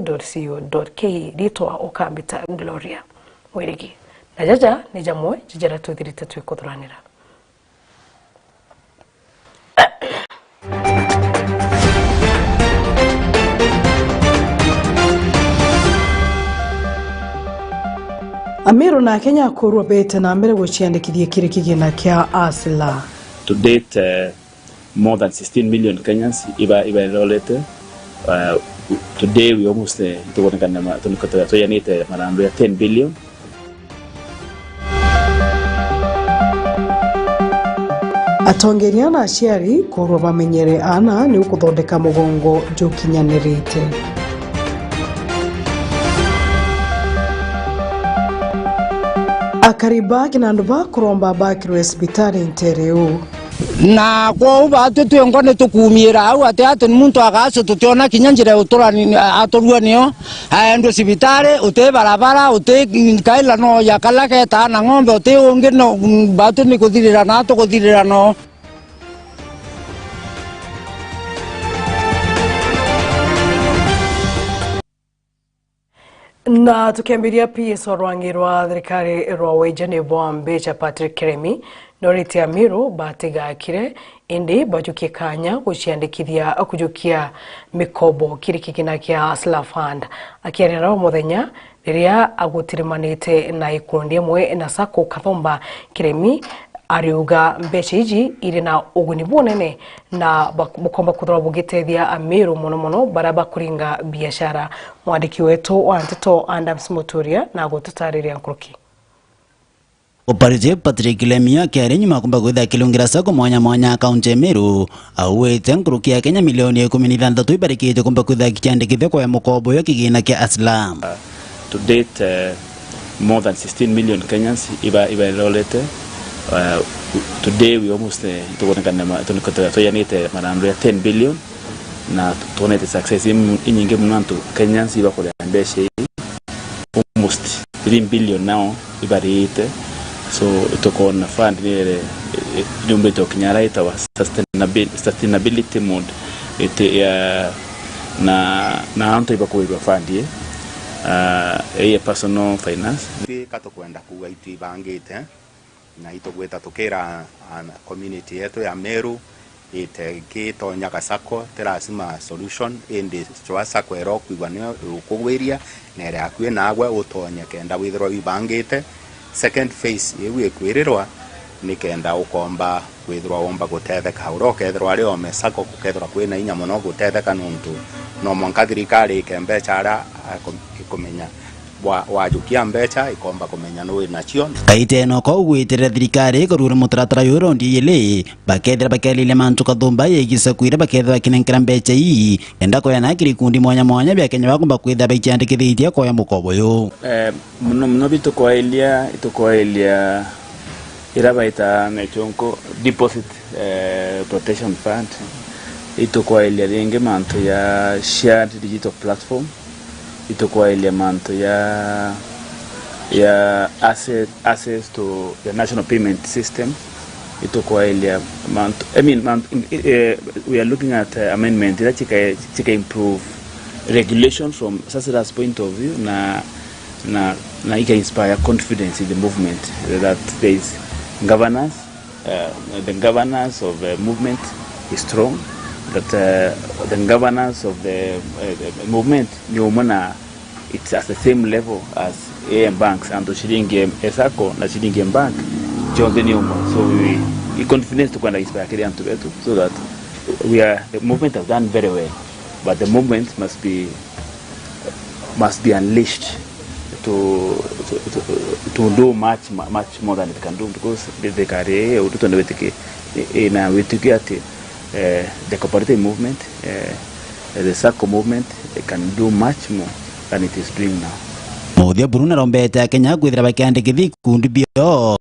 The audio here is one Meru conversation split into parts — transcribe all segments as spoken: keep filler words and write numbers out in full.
dot co dot ke. Ritwa ukambita Gloria Mwirigi. Na jaja ni jamwe ja jaria twithirite twikuthuranira. Ameru na Akenya akurwa bete na mbere guciandikithia kiri kigina kia Hustler. To date, eh, more than sixteen million Kenyans iba, iba enrolled. Uh, today we almost, eh, tukonekana ma-, tunikotera tuyanite marandu ya ten billion. Atongeria na aciari kurwa bamenyere aana ni ukuthondeka mugongo jukinyanirite. Akari ba Kinandu bakuromba bakirwe cibitari ntere uu. Na kwou batwi twingwa ni tukumiira au ati, ati muntu agacu tutiona kinya njira ya uturani-, aturua nio, aendwe cibitari, uti barabara, uti kaila no ya kala ketaa na ng'ombe, uti ungi no, batwi ni kuthirira na tukuthirira no. Na tukiambiria P S O rwangi rwa thirikari rwa wijani bwa mbeca Patrick Kiremi noritie Ameru batigakire, indi bajukie kanya guciandikithia kujukia mikobo kiri kigina kia Hustler Fund. Akiaria nao muthenya riria agutirimanite na ikundi imwe na sacco Kathomba, Kiremi ariuga mbeca iji iri na uguni bunene na bak-, bukomba kwithirwa bugitethia Ameru, mono mono baria bakuringa biashara. Mwandiki wetu wa nteto Adams Muturia na gututariria nkuruki. Oparite Patrick Kiremi akiaria nyuma ya kumba kwithira akirungira sacco mwanya mwanya kaunti ya Meru, auite nkuruki ya Kenya milioni ikumi na ithanthatu ibarikite kumba kwithira ikiandikithia kuoya mukobo uyu kigina kia Hustler. To date, eh, more than sixteen million Kenyans iba, iba enrolled. Uh, today we almost, eh, tukonekana ma-, tunikotera tuyanite marandu ya ten billion, na tuonete success imu-, inyingi muno antu Kenyans ibakuria mbeca ii, almost three billion now ibarite. So tukona fund ni ere, eh, yumbite ukinya ara itawa sustainabil-, sustainability mode, iti ya, na, na antu ibakuirwa fund ii, ah, ii personal finance. Twi ka tukwenda kuuga itwibangite, na itugwita tukira, ah, community yetu ya Meru ite ikitonya ga sacco, ti lazima solution, indi chwa sacco ira ukwigua niyo ikugwiria, na iri akui nagwe utonye kenda withirwa wibangite. Second phase iu ikwirirwa ni kenda ukomba kwithirwa womba gutetheka. Uria ukethirwa ari ome sacco, gukethirwa kwina inya mono gutetheka, nontu no mwanka thirikari ike mbeca aria akum-, ikumenya wa-, wajukia mbeca, ikomba kumenya nuu nacio. Kaite no ko ugwitirira thirikari ikorua na mutaratara uyu raundi iili, bakethira bakiariria mantu kathumba yegie sacco iria bakethira bakinenkera mbeca ii, kenda kueana kiri ikundi mwanya mwanya bia Kenya bakumba kwithira baiciandikithitie kuoya mukobo uyu. Eh, Mono mono bitukwaelia, itukwaelia ira baita na ichonko deposit, eh, protection fund. Itukwaelia ringi mantu ya shared digital platform. Itukwaelia mantu ya, ya access, access to the national payment system. Itukwaelia mantu, I mean, mantu, eh, we are looking at, eh, amendment ira chika, chika improve regulation from Hustler's point of view na na, na ika inspire confidence in the movement, that there is governance, uh, the governance of the movement is strong, that, uh, the governance of the, uh, the movement ni umwe na it's at the same level as A M banks, antu ciringi e sacco na ciringi e bank, cionthe ni umwe. So we, i confidence tukwenda inspire kiri antu betu so that we are, the movement has done very well, but the movement must be must be unleashed to, to, to, to do much, much more than it can do, because the, the career, eh, Ruto ni witiki-, eh, eh, na witikio ati, eh, the cooperative movement, eh, the sacco movement, eh, can do much more than it is doing now. Muthia buru narombete Akenya kwithira bakiandikithia ikundi bio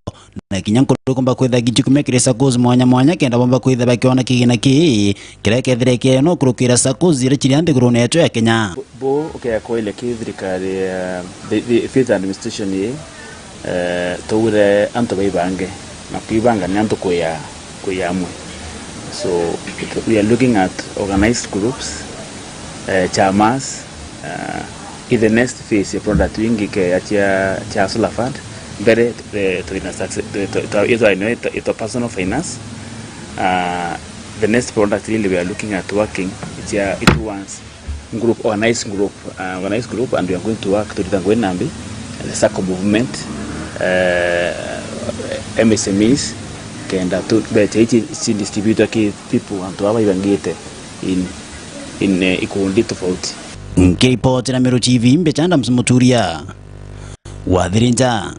na kinya nkuru kumba kwitha gichikumia kiri saccos mwanya mwanya kenda bomba kwitha bakiona kigina kii kiria kethire kiayo no kurukira saccos iria chiri a nthigurune yetu ya Kenya. Bo, bo, ukea kwailia ki thirikari ya, the, the fifth administration ii, eh, tugure antu baibange, na kwibanga ni antu kuya, kuya amwe. So, we are looking at organized groups, eh, chamas, Uh, in the next phase ya product wingi ke ya cia, cia solar fund, mbere, eh, twina success, twi-, twi-, twi-, itwa, itwa, itwa personal finance. Uh, the next product really we are looking at working, it's a, it ones group, organized group, uh, organized group, and we are going to work to Ritangwe Nambi, the circle movement, uh, M S M Es, kenda tu, beche ici ci distribute ki people, antu aba ibangite in, in, eh, ikundi tofauti. Nkiripotera Meru T V, mbicha Adams Muturia, Wathirinja.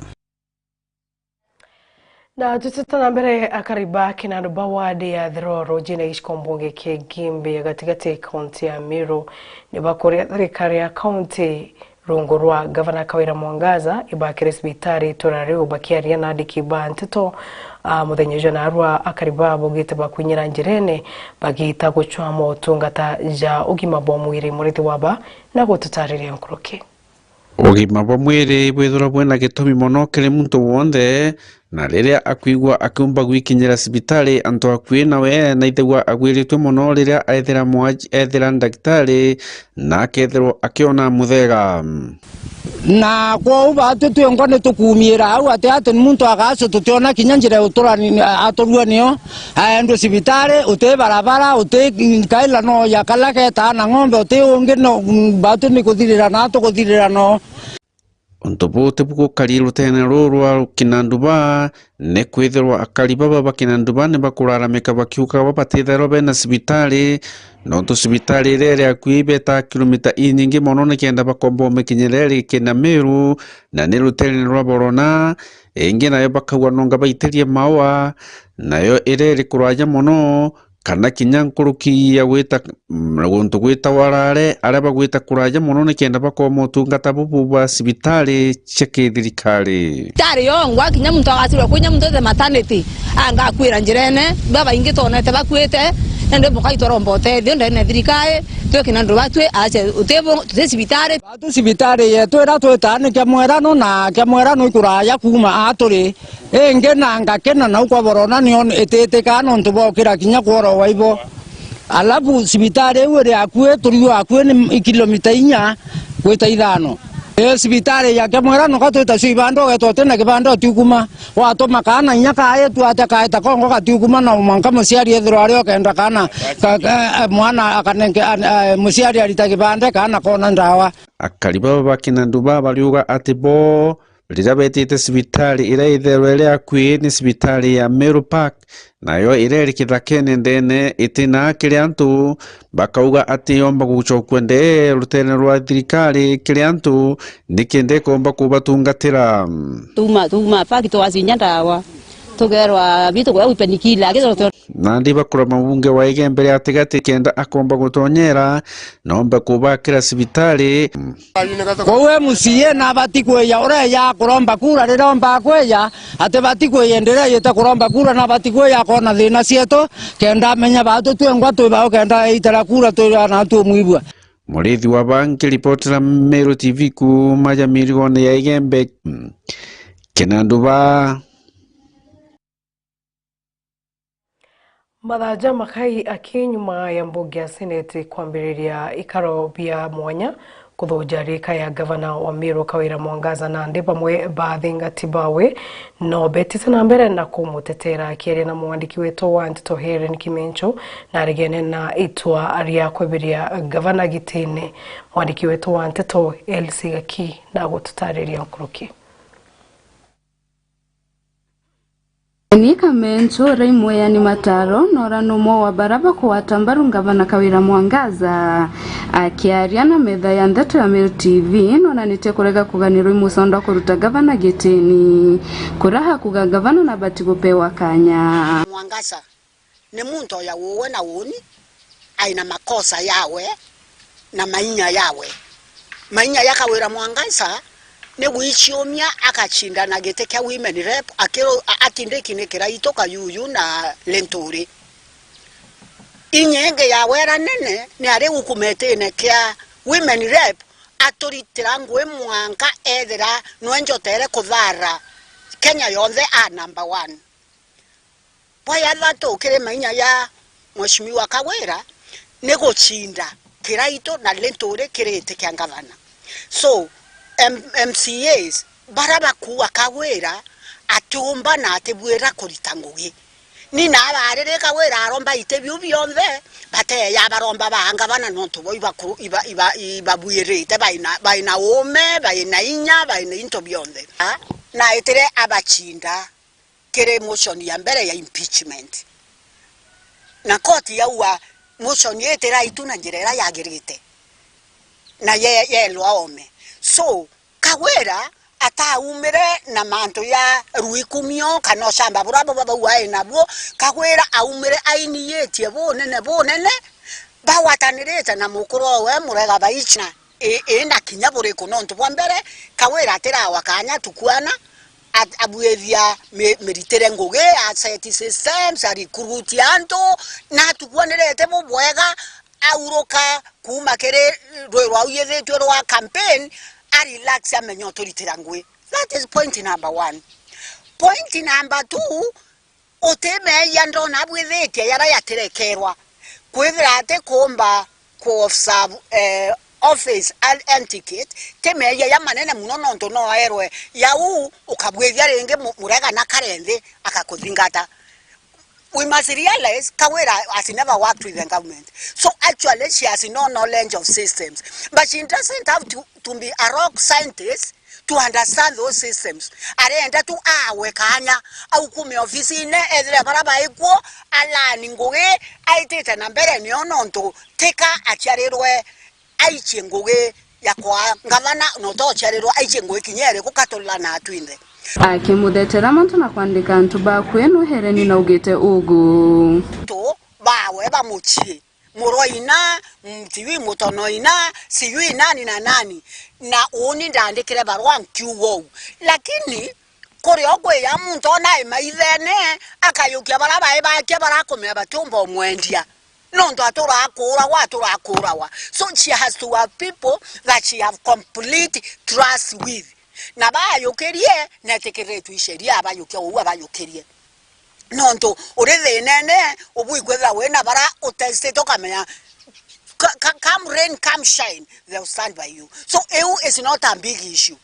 Na tutite na mbere, akari ba Kinandu ba ward ya Thiroro, Rujina gicigo mbunge kia Igembe ya gatigati kaunti ya Meru, ni bakuria thirikari ya kaunti rungu rwa Gavana Kawira Mwangaza ibakire cibitari itura riu. Bakiaria na andiki ba nteto, a, muthenya jwa narua, akari ba baugite bakwinyira njirene bagita gucwa motungata ja ugima bwa mwiri. Murithi waba na gututariria nkuruki. Ugima bwa mwiri bwithirwa bwina gitumi mono kiri muntu wonthe, na riria akwigua akiumba gwikinyira cibitari antu akui nawe, naithagua agwiritue mono riria ethira mwaji, ethira ndagitari, na akethirwa akiona muthega. Na kwou batwi twingwa ni tukumiira au, ati, ati ni muntu agacio tutiona kinya njira ya uturani aturua nio. Aendwe cibitari, uti barabara, uti kaila no ya kala ketaa na ng'ombe, uti ungi no, mm, batu ni kuthirira na tukuthirira no. Untu buu tibu gukari ruteene ruu rwa Kinanduba, ni kwithirwa akari baba ba Kinanduba ni bakuraramika bakiuga bo batithairwa bena cibitari, nontu cibitari iria iri akui ibetaa kilomita inyingi mono nikenda bakomba umikinyira iri Kinameru, na ni ruteene rwa Borona, ingi nayo bakauga nonga baitirie maua, nayo iria iri kuraja mono, kana kinya nkuruki ya gwita, mm, guntu gwitagwa Rare, aria bagwita kuraja mono nikenda bakoma utungata bubu bwa cibitari cia kithirikari. Cibitari yongwa, kinya muntu agacirwa kwi, kinya muntu ete maternity, anga akwira njirene, babaingi twonete bakuite, nandi mukai twaromba utethio ndene ya thirikari, twi Kinanduba twi ace, uti bu-, tuti cibitari. Batu cibitari yetu iria twitaa ni Kiamwerano, na Kiamwerano ikuraya kuuma aa turi. Ingi na ngakena nau kwa Borona nio ititikaa nontu bwa ukira kinya kworowa ibo. Alafu cibitari iu iri akui, turiu akui ni kilomita inya gwita ithano. Ii, cibitari ya Kiamwerano ka twita cio ibanda, ugetwa utina kibanda utiukuma. Watuma kaana inya kaetu atia kaeta kongo gatiukuma, na mwanka muciari ethirwa ari okenda kaana, ka, ka, mwana akanenge, a, a, muciari arita kibanda kaana kona ndawa. Akari baba ba Kinanduba bariuga ati bo riria betite cibitari iria itherwe iri akui ni cibitari ya Meru Park, nayo iria iri kithakene ndene itina kiri antu, bakauga ati yomba gucokua ndee ruteene rwa thirikari kiri antu, nikenda ikomba kubatungatira. Tuma, tuma, paki twacinya ndawa. Tukerwa bitu kwa upenikila, kitu tu- Nandi bakura mabunge wa Igembe ria Gatigati kenda akomba gutonyera, nombe kubakira cibitari. Kou M C A nabati kwija, ureja kuromba kura riria omba kwija, atibati kwija ndiria ijite kuromba kura, nabati kwija akona thina cietu, kenda amenya batu twengwa twi bao, kenda eitera kura twi na tumwibua. Murithi wa Bangi, ripoti ra Meru T V kuuma ja mirigone ya Igembe, Kinanduba. Mathaa jamakai aki nyuma ya mbunge ya Seneti kwambiriria ikaro bia mwanya kuthuja rika ya gavana wa Meru Kawira Mwangaza, nandi bamwe ba athingati bawe no betite na mbere na kumutetera. Akiaria na mwandiki wetu wa nteto Hellen Kimencho, na aregene na itua ria kweberia gavana gitine, mwandiki wetu wa nteto Elsie Gaki na gututariria nkuruki. Ni Kamencho uria imweani mataro, nora numwe wa bara bakugwata mbaru ngavana Kawira Mwangaza. Akiaria na metha ya ndeto ya Meru T V, nonanitie kurega kuganirwa i mucondo wa kuruta gavana gitini. Kuraha kuga gavana nabati gupewa kanya. Mwangaza ni muntu ya uwe na uni, aina makosa yawe na mainya yawe. Mainya ya Kawira Mwangaza ni gwiciumia akacindana giti kia women rep akiru-, a-, akindiki ni Kiraitu, Kayuyu na Linturi. Inya ingi yawe iria nene ni ari gukumetine kia women rep aturitira ngui mwanka ethira nwe njotere kuthara Kenya yonthe a number one. Bwa ya thatu kiri mainya ya Mheshimiwa Kawira ni gucinda Kiraitu na Linturi kiri giti kia ngavana. So, M-, M C As bara bakuuga Kawira atiumba na atibwira kurita ngugi. Ni na abaririka wira aromba iti biu bionthe, bateya baromba ba ngavana nontu bo ibaku-, iba-, iba-, ibabwirite, baina, baina uume, baina inya, baina into bionthe. A, naitire abacinda kiri motion ya mbere ya impeachment. Na koti yaua motion itirai tu na njira iria yagirite. Na ye-, yelwa ome. So, Kawira ataumire na mantu ya ruikumio kana ucamba buria bo babauga ai nabuo. Kawira aumire ainigitie bunene bunene, bagwatanirite na mukuru owe Murega Baichna. I, i na kinya buriku? Nontu bwa mbere, Kawira atirawa kanya tukwana, at-, abwithia mi-, miritire ngugi, a set systems, a recruit antu, na atukwanirite bubwega, auruka kuuma kiri rwi rwa uyithitue rwa campaign, a relax, amenya uturitira ngugi. That is point number one. Point number two, uti meeyia ndona abwithitie jaria jatirekerwa. Kwithira ati kuumba ku observe, eh, office an-, etiquette, ti meeyia jamanene mono, nontu no aerwe jau ukabwithia ringi mu-, Murega na kare nthi akakuthingata. We must realize Kawira has never worked with the government. So actually, she has no knowledge of systems. But she doesn't have to, to be a rock scientist to understand those systems. Arenda tu awe kanya, aukume ofisine, ethire bara baikuo, alani ngugi, aitite na mbere nio, nontu tika aciarirwe aichie ngugi ya kwa ngavana, na utociarirwa aichie ngugi kinya iriku, katulana twinthe. Akimuthetera mantu na kwandika antu bakwe, nuhereni na ugite ugu. Tu bawe ba mucii, murwaina, mm, sijui mutonoina, sijui nani na nani. Na uni ndandikire barua nkiuga uu. Lakini kuri o kwi ja muntu ona ai maithene, akayukia bara bai bakia barakumea batiumba umwendia. Nontu aturakuuragwa, aturakuuragwa. So she has to have people that she have complete trust with. Na bayukirie, netikiriritwe i sheria abayukia uu abayukirie. Nontu uri thinene, ubui kwithira wina bara utestite ukamenya, ca-, ca-, come rain, come shine, they'll stand by you. So iu is not a big issue.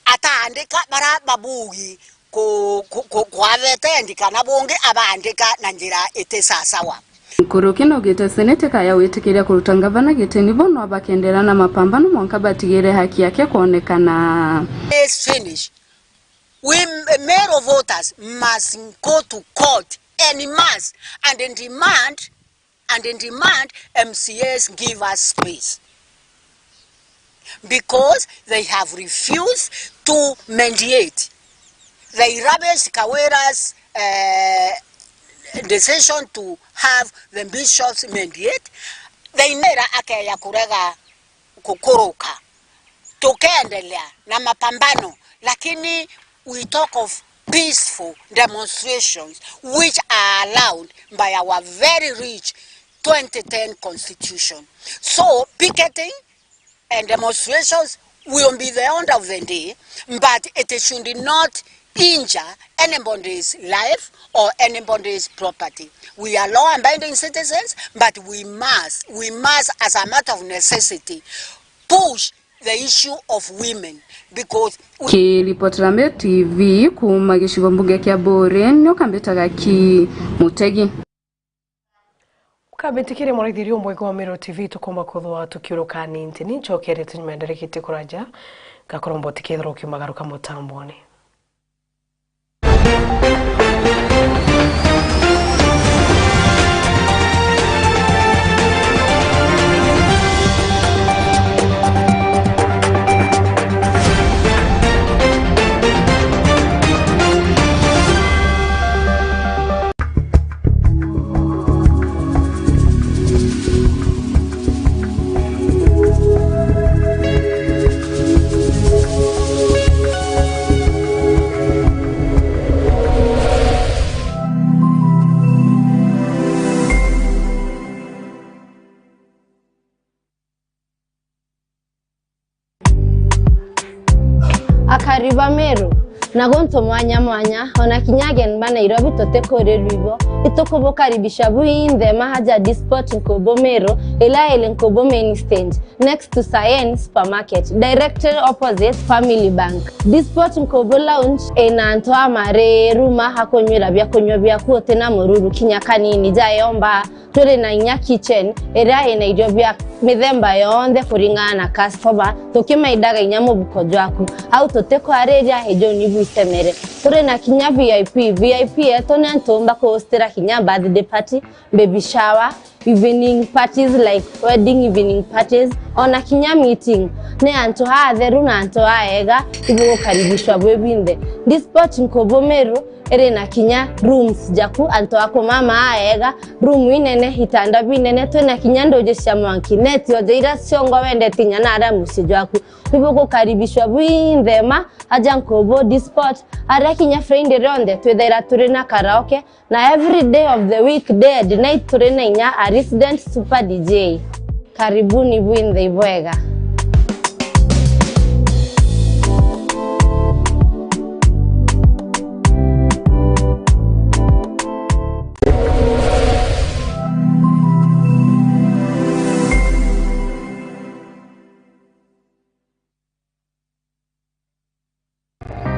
Ataandika bara babugi ku-, ku-, ku-, kwabete endi kana bungi abaandika na njira iti sasawa. Nkuruki naugite Senate kaya gwitikiria kuruta ngavana gitini bo no bakendera na mapambano mwanka batigire haki yake kwonekana. Is finished. We m-, male voters must go to court en masse and demand and demand M C As give us space because they have refused to mediate. They rubbish Kawira's, eh, decision to have the bishops mediate. They never akeya kurega kukuruka. Tukendelea na mapambano, lakini we talk of peaceful demonstrations which are allowed by our very rich twenty ten constitution. So picketing and demonstrations will be the order of the day, but it should not injure anybody's life or anybody's property. We are law-abiding citizens, but we must, we must, as a matter of necessity, push the issue of women because we... Kiripotera Meru T V kuuma gicigo mbunge kia Buuri, nio kambitaga ki Mutegi. Ukambitikiria muraithiria umwega wa Meru T V, tukumba kuthwa tukiuruka ninti. Ni ncokerete nyuma ya ndarikite kuraja, ngakorwo mbotikethirwa ukiumagaruka mutamboni. Akari ba Meru, na guntu mwanya mwanya, ona kinya ageni ba Nairobi tutikurirwa ibo, Itukubukaribisha bwinthe maha ja Disport Nkubu Meru, ila iri Nkubu main stage, next to Sayen Supermarket, directly opposite Family Bank. Disport Nkubu Lounge ina antu amariru ma ha kunywira biakunywa biaku uti na mururu kinya kanini ja yomba. Turi na inya kitchen iria ina irio bia mithemba yonthe kuringana na customer, tukimaidaga inya mubuko jwaku. Au tutikwariria, ijuni bwitemere. Turi na kinya V I P. V I P yetu ni antu umba kuhostera kinya birthday party, baby shower, evening parties like wedding evening parties, ona kinya meeting. Ni antu atheru na antu aega ibugukaribishwa bwi bwinthe. Disport Nkubu Meru iri na kinya rooms jaku, antu a kumama aega, room inene, itanda binene, twina kinya nduji cia mwanki, neti oja ira ciongo wendete inya na aria mucii jwaku. Ibugukaribishwa bwinthe ma aja Nkubu Disport, aria kinya Friday rionthe twithaira turi na karaoke, na every day of the week, day and night, turi na inya a resident super D J. Karibuni bwinthe ibwega.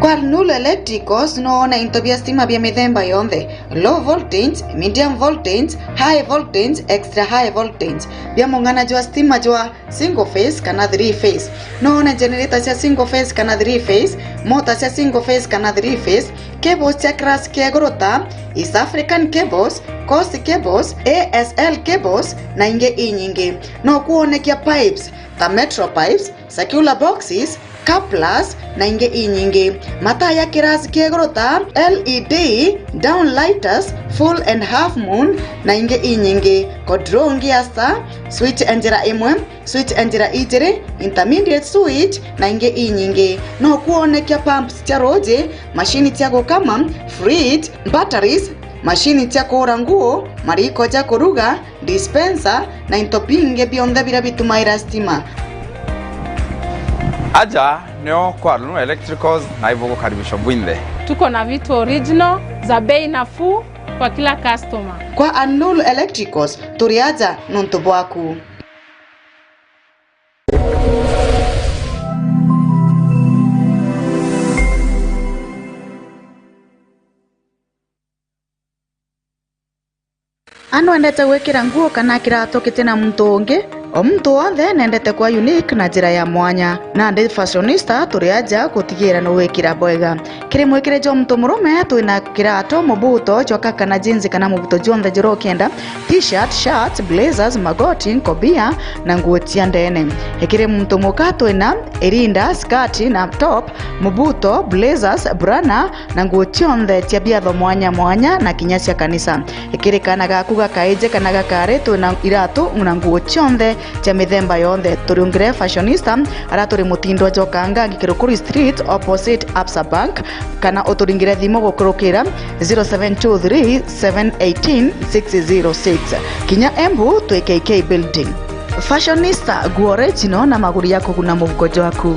Kwa Alnur Electricals no wone into bia stima bia mithemba yonthe, low voltage, medium voltage, high voltage, extra high voltage, bia mung'ana jwa stima jwa single phase kana three phase. No wone generator cia single phase kana three phase, mota cia single phase kana three phase, cables cia class kia iguru ta East African Cables, Coast Cables, A S L Cables na ingi inyingi. No kuonekia pipes ta Metro Pipes, circular boxes, couplers na ingi inyingi. Mataa ya kirasi kia iguru ta L E D, downlighters, full and half moon na ingi inyingi. Control ngia star, switch ya njira imwe, switch ya njira ijiri, intermediate switch na ingi inyingi. No kuonekia pumps cia ruuji, mashini cia gukama, fridge, batteries, mashini cia kuura nguo, mariko ja kuruga, dispenser na into bingi bionthe biria bitumaira stima. Aja nio kwa Alnur Electricals na ibugukaribishwa bwinthe. Tuko na vitu original za bei nafuu kwa kila customer. Kwa Alnur Electricals, turi aja nontu bwaku. A nwendete gwikira nguo kana kirato kiti na muntu ungi? O muntu wonthe nendete kwa unique na njira ya mwanya. Nandi Fashionista turi aja gutigira nuwikira bwega. Kiri mwikire jwa muntu murume, twina kirato, mubuto, jwa kaka na jeans kana mubuto jwonthe juria ukienda, t-shirt, shirts, blazers, magoti, nkobia na nguo cia ndene. Kiri muntu muka, twina irinda, skirt na top, mubuto, blazers, burana na nguo cionthe cia biatho mwanya mwanya na kinya cia kanisa. Kiri kana gaku gakaiji kana gakari, twina iratu na nguo cionthe cia mithemba yonthe. Turiungire Fashionista, aria turi mutindo jwa Kangangi Kirukuri Street, opposite Absa Bank, kana uturingire thimu gukurukira zero seven two three, seven eighteen, six zero six. Kinya Embu twi K K Building. Fashionista, nguo original na maguri ya kuguna mubuko jwaku.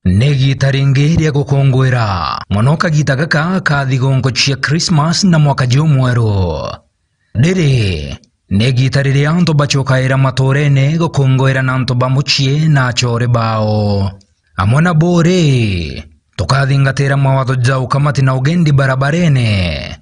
Ni igiita ringi ria gukunguira mono kagiita gaka ka thigunku cia Christmas na mwaka jumweru. Riri ni igiita riria antu bacokaira matuurene gukunguira na antu ba mucii na acoore bao. Amwe na bo ri, tukathingatira mawatho ja ukamati na ugendi barabarene.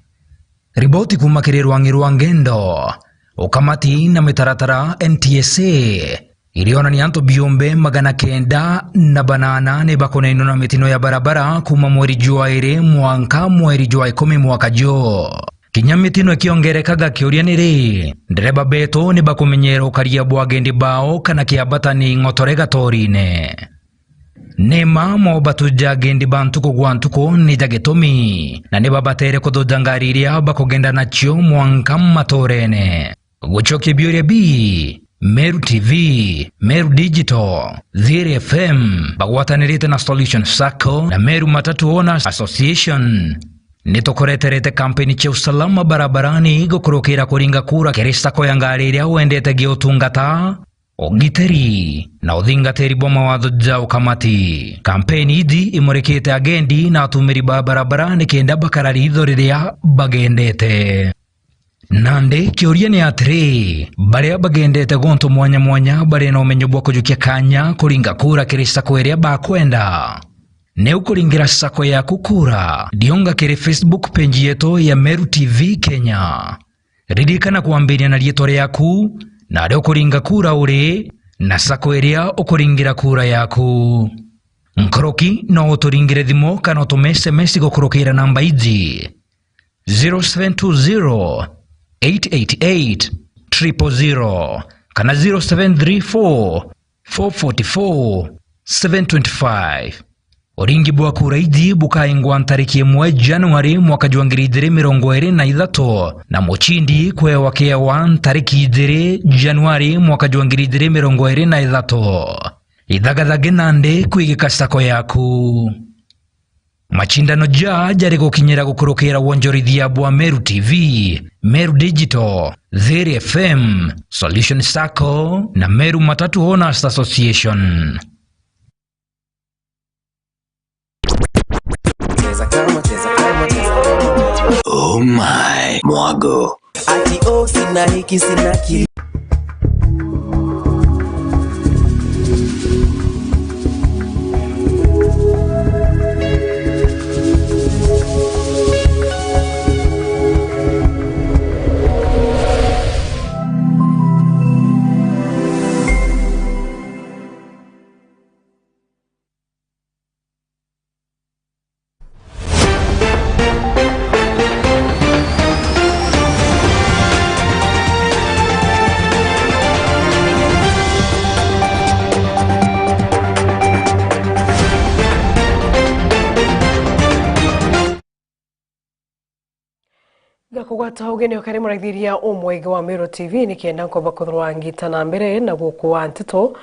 Riboti kuuma kiri rwang'i rwa ngendo, ukamati na mitaratara N T S A irionania antu biumbe magana kenda na banana ni bakonainwa na mitino ya barabara kuuma mweri jwa iri mwanka mweri jwa ikumi mwaka juu. Kinya mitino ikiongerekaga, kiuria ni ri, ndereba betu ni bakumenyera ukaria bwa agendi bao kana kiambata ni ng'otore gatorine? Ni mma mobatu ja agendi ba ntuku gwa ntuku ni ja gitumi, na ni babatere kuthuja ngari iria bakugenda nacio mwanka matuurene. Gucokia biuria bi, Meru T V, Meru Digital, Thiiri F M bagwatanirite na Solution Sacco na Meru Matatu Owners Association, ni tukureterete kampeni cia usalama barabarani gukurukira kuringa kura kiri sacco ya ngari iria wendete gia utungata. ugitiri na uthingatiri bwa mawatho ja ukamati. Kampeni iji imurikite agendi na atumiri ba barabara nikenda bakara ritho riria bagendete. Nandi kiuria ni atiri, baria bagendete guntu mwanya mwanya bari na umenyo bwa kujukia kanya kuringa kura kiri sacco iria bakwenda? Ni ukuringira sacco yaku kura, riunga kiri Facebook page yetu ya Meru T V Kenya. Ririkana kwambiria na riitwa riaku, na aria ukuringa kura uri, na sacco iria ukuringira kura yaku. Nkuruki no uturingire thimu kana utume S M S gukurukira namba iji: zero seven two zero, eight eight eight, triple zero kana zero seven three four, four forty four, seven twenty five. Uringi bwa kura iji bukaingwa ntariki imwe Januari mwaka jwa ngiri ijiri mirongo iri na ithatu, na mucindi kwewa kewa ntariki ijiri Januari mwaka jwa ngiri ijiri mirongo iri na ithatu. Ithagathaga nandi kwigika sacco yaku. Macindano ja jari gukinyira gukurukira wonjorithia bwa Meru T V, Meru Digital, Thiri F M, Solution Sacco na Meru Matatu Owners Association. Cheza kama, cheza kama, cheza kama. Oh my, mwago. Ati oh, sina hiki, sina kile. Ngakugwata ugeni ukari muraithiria umwege wa Meru T V, nikenda nkomba kwithirwa ngita na mbere na guku wa nteto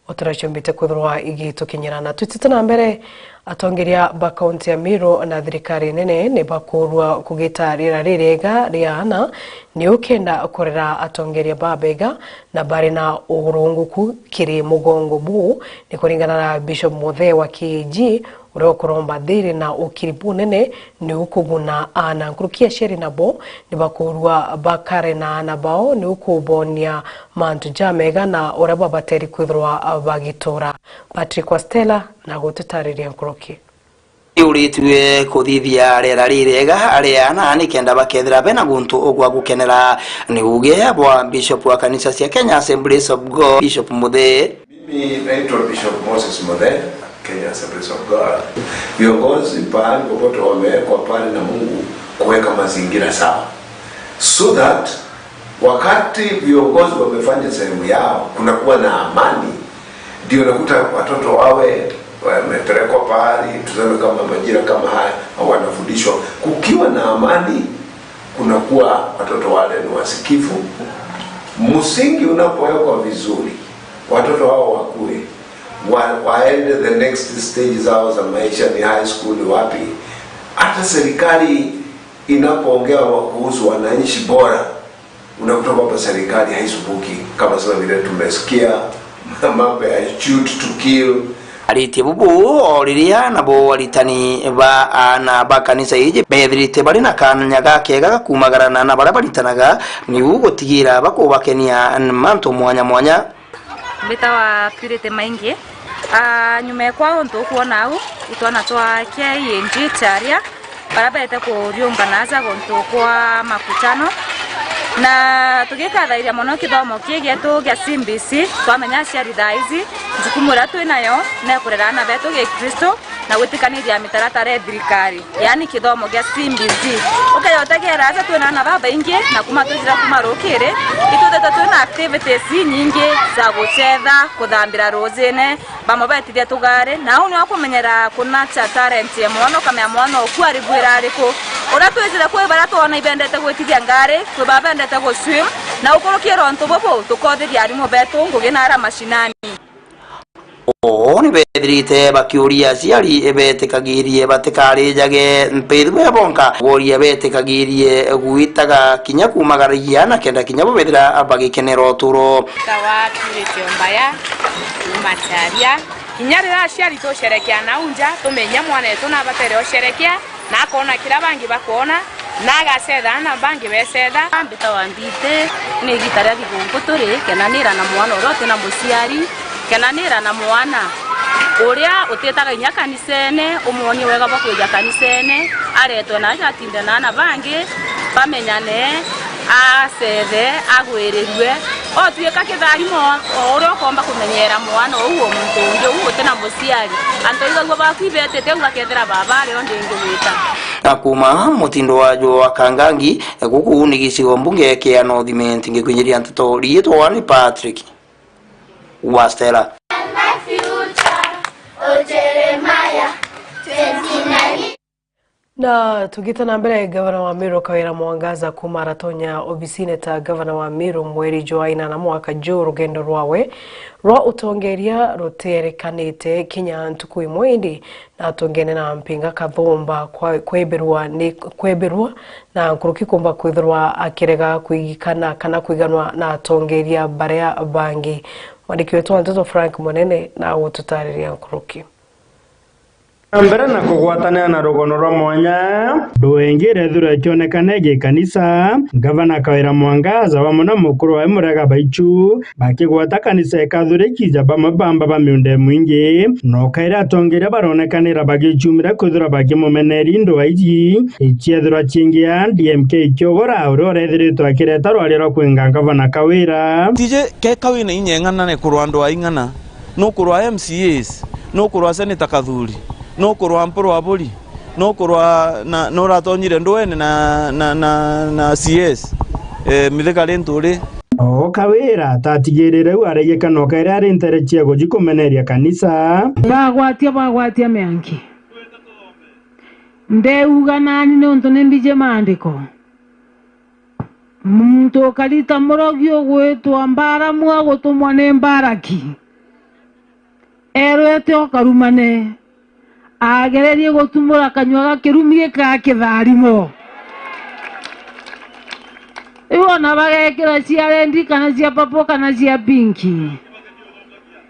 o turia ciumbite kwithirwa igitukinyira. Na twitite na mbere, atongeria ba kaunti ya Meru na thirikari nene ni bakurua kugita riera ririega ria aana, ni ukenda kurera atongeria babega na bari na urunguku kiri mugongo buu, ni kuringana na Bishop Muthee wa K A G, uria ukuromba thiri na ukiri bunene ni ukuguna aana. Nkuruki aciari nabo ni bakurua bakare na aana bao ni ukubonia mantu jamega na uria babateri kwithirwa bagitura. Patrick Wastela na gututariria nkuruki. Iuritue kuthithia riera ririega ria aana nikenda bakethira bena guntu ugwa gukenera, ni uge bwa Bishop wa kanisa cia Kenya Assemblies of God, Bishop Muthee. Mimi naitwa Bishop Moses Muthee, Kenya Assemblies of God. Viongozi pahali popote wamewekwa pale na Mungu kuweka mazingira sawa, so that wakati viongozi wamefanya sehemu yao, kunakuwa na amani, ndio unakuta watoto wawe wamepelekwa pahali, tuseme kama majira kama haya, au wanafundishwa. Kukiwa na amani, kunakuwa watoto wale ni wasikivu. Msingi unapowekwa vizuri, watoto hao wakue, wa-, waende the next stage zao za maisha, ni high school, ni wapi. Hata serikali inapoongea wa-, kuhusu wananchi bora, unakuta kwamba serikali haisumbuki, kama sasa vile tumesikia mambo ya shoot to kill. Aritie bubu o riria nabo aritani ba aana ba kanisa iji beethirite bari na kanya gakega ga kuumagarana na baria baritanaga, niu gutigira bakubakenia mantu mwanya mwanya. Mbitawa Purity Maingi. Ah, nyuma ekwa untu ukwona au, itwana twa K A G charia, baria beete kuriungana aja guntu kwa makutano, na tugikathairia mono kithomo kii gietu gia C B C. Twamenya aciari thaa iji, njukumu iria twi nayo ni kurera aana betu Gikristo na gwitikaniria mitaratara ya thirikari, yaani kithomo gia C B C. Ukeja utegera aja, twi na aana babaingi, na kuma twijire kuma rukiri, itwithite twi na activities inyingi cia gucetha, kuthambira ruujine, bamwe betithia tugari, na au niwe akumenyera kunacha talent ya mwana, ukamenya mwana uku arigwira ariku. Uria twijire kwi baria twona ibendete gwitithia ngari, kwi baria bendete guswim, na ukurukira untu bubu, tukothiria arimu betu ngugi na aria mashinani. Oo ni bethirite bakiuria aciari betikagirie batikarijage mpithu be bonka, kworia betikagirie gwitaga kinya kumagaragia na kenda kinya bo bethira bagikenera uturo. Tawa Purity Ombaya, kuma Charia. Kinya riria aciari tucerekea nau nja, tumenye mwana wetu nabatere ucerekea, na akona kiria bangi bakwona, na agacetha na bangi becetha. Mbitawa Mbite, ni igita ria thigunku turi, kenanira na mwana uria uti na muciari, kenanira na mwana uria utitaga inya kanisene, umwonie wega bwa kwija kanisene, aretwe na aja atinde na aana bangi, bamenyane, acethe, agwirirue, otuika kitharimo o uria ukomba kumenyera mwana uu o muntu ungi uu uti na muciari. Antu aigagua baku ibetite, uu akethira baba ari o ndingi gwita. Na kuma mutindo wa jua wa Kangangi, guku ni gicigo mbunge kia North Imenti, ngikwinyiria nteto riitwa ni Patrick Wastela. Na tugite na mbere, gavana wa Meru Kawira Mwangaza kuma aratonya obisine ta gavana wa Meru mweri jwa inana mwaka juu, rugendo rwawe rwa utongeria rutierekanite kinya ntuku imwe, indi na atongene na Mpinga Kathumba kwa-, kwebirwa ni, kwebirwa na nkuruki kumba kwithirwa akirega kwigikana kana kwiganwa na atongeria baria bangi. Mwandiki wetu wa nteto Frank Munene na gututariria nkuruki. Na mbere na kugwatanira na rugono rwa mwanya, ndwengire thura ikionekana igi kanisa, Gavana Kawira Mwangaza bamwe na mukuru wawe Murega Baichu bakigwata kanisa ya Kathoriki ja bamwe bamba ba miunda imwingi, na ukaira atongeria baronekanira bagicumira kwithirwa bakimumeneria ndwaa iji, ikiethirwa cingi ya D M K ikiogora uria urethiritwe akireta rwaria rwa kwinga Gavana Kawira. Tije keka wina inya ing'ana na kurwa ndwaa ing'ana, nukurwa M C As, nukurwa Senator Kathuri, nukurwa Mpuru Aburi, nukurwa na, nuratonyire ndwene na, na, na, na C S, eh, Mithika Linturi. O Kawira atatigirire u aragia kana ukaire ari ntere cia guji kumeneria kanisa. Bagwatia, bagwatia mianki. Ndeuga nani niuntu ni mbiji maandiko. Muntu ukarita murogi ugwitwa Mbaramu agutumwa ni Mbaraki. Erwete o karumane, agererie gutumura kanyua ga kirumi gika kitharimo. Riu ona bagekira cia rendi kana cia papo kana cia pinki,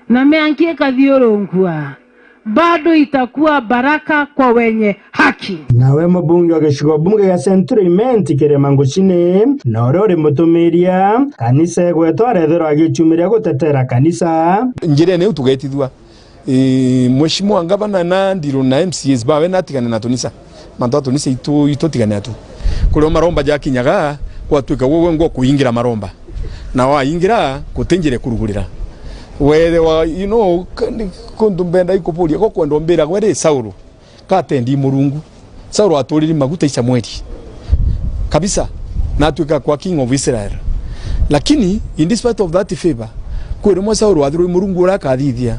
na mianki ikathiurunkua, bado itakuwa baraka kwa wenye haki. Nawe mubunge wa gicigo bunge gia Central Imenti Kirima Ngucini, na uria uri mutumiria kanisa igwetwa arethirwa agicumiria gutetera kanisa. Njirene iu tugetithua, ii, Mheshimiwa Ngavana na Ndirũ na M C As bawe natigane na tunisa. Mantu a tunisa itu, itutigane atu. Kurio maromba jakinyaga, gwatuika gwe, gwe ngwa kuingira maromba. Na waingira, guti njira ikurugurira. Wethirwa, you know, k-, ni kuntu mbenda ikuburia, gwe kwenda umbira gwe ri Saulu. Katendi Murungu. Saulu aturiri maguta i Samueli. Kabisa. Na atuika kwa king of Israel. Lakini, in despite of that favor, kwi rimwe Saulu athirwe i Murungu uria akathithia.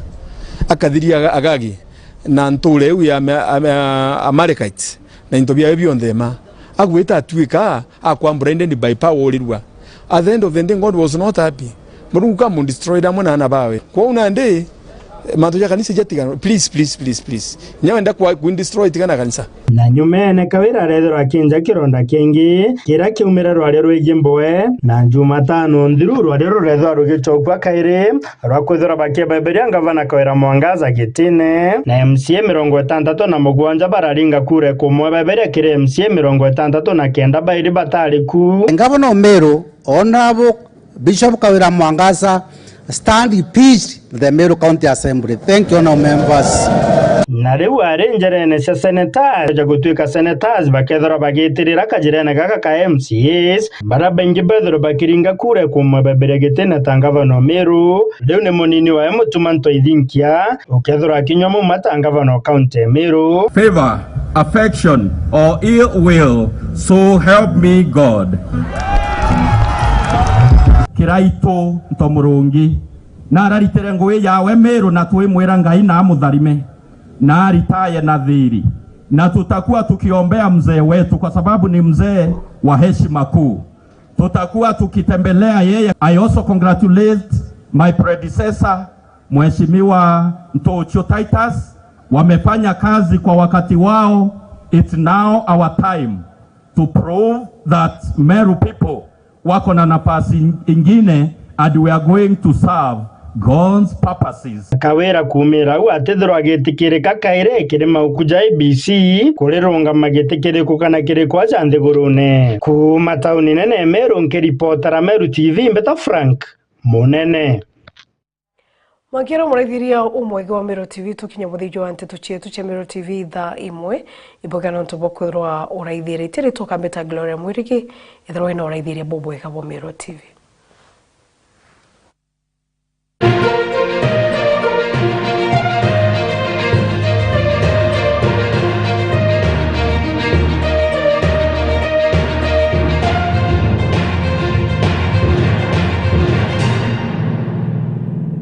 Akathiria Aga-, Agagi na nture iu ya Ama-, Ama-, Amalekites na into biawe bionthe ma. Agwita atuika akwa blinded by power urirua. At the end of the day, God was not happy. Murungu kamudestroyed amwe na ana bawe. Kwou nandi, mantu ja kanisa jatigana. Please, please, please, please. Nya wenda kwa, kundestroy, tigana kanisa. Na nyumene Kawira arethirwa akinja kironda kingi, kiria kiaumire rwaria rwigi mboe, na Jumatano nthiru rwaria rurethirwa rugicokua kairi, rwa kwithirwa bakibeberia Ngavana Kawira Mwangaza gitine, na M C A mirongo itantatu na mugwanja bararinga kura kumwebeberia kiri M C A mirongo itantatu na kenda bairi batari ku. Ngavana o Meru, Honorable Bishop Kawira Mwangaza, stand peace in the Meru County Assembly. Thank you, honorable members. Na riu ari njerene cia senators, ja gutuika senators bakethirwa bagitirira kajirene gaka ka M C As, baria baingi bethirwe bakiringa kura kumwebeberia gitine ta ngavana o Meru, riu ni munini wae Mutuma Ntoithinkia, ukethirwa akinyua mauma ta ngavana o kaunti ya Meru. Favor, affection, or ill will, so help me God. Kiraitu Ntomurungi, nararitire ngui yawe Meru na twimwira Ngai na amutharime, na aritaye na thiri. Na tutakuwa tukiombea mzee wetu kwa sababu ni mzee wa heshima kuu. Tutakuwa tukitembelea yeye. I also congratulate my predecessor, Mheshimiwa Ntochio Titus, wamefanya kazi kwa wakati wao. It's now our time to prove that Meru people wako na nafasi ingine and we are going to serve God's purposes. Kawira kuumira au atithirwa agitikirika kairi kiri mauku ja A B C kurirungama giti kiriku kana kiriku aja nthigurune. Kuuma tauni nene ya Meru, nkiripotera Meru T V, mbeta Frank Munene. Mwankiro muraithiria umwega wa Meru T V, tukinya muthithio wa nteto cietu cia Meru T V thaa imwe. Imboga nontu bwa kwithirwa uraithiria. Itiri tukambita Gloria Mwirigi, ethirwa wina uraithiria bubwega bwa Meru T V.